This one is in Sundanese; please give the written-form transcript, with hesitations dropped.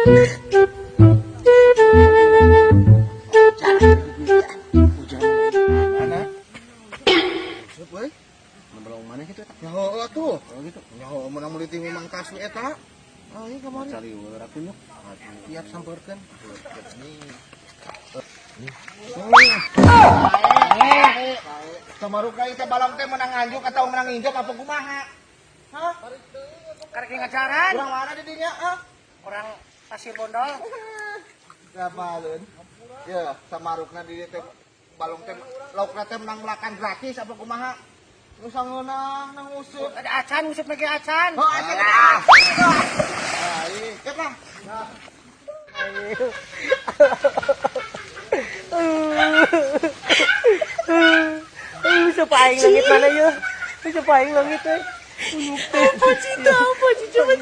Mana? Sup euy. Belum mana gitu eta. Nyaho atuh. Oh gitu. Nyaho menang meuli ti Mang Kasu eta. Oh, iya kamari. Cari aku nyuk. Tiap sampeurkeun. Samaruka ieu teh balong teh menang nganjuk atau menang injem apa kumaha? Hah? Karek ngajaran. Urang mana di dinya? Ah? Orang Pasir Bondol. Gamalun. Ya, samarukna di dieu teh balong teh laukna teh menang melakan gratis apa kumaha? Nu sangeunah nang useup. Ada acan, nguseup lagi acan. Oh, acan. Ah, iya, cep lah. Useup aing leungit mana yeuh? Useup aing leungit euy. Apa cinta, apa cinta, coba.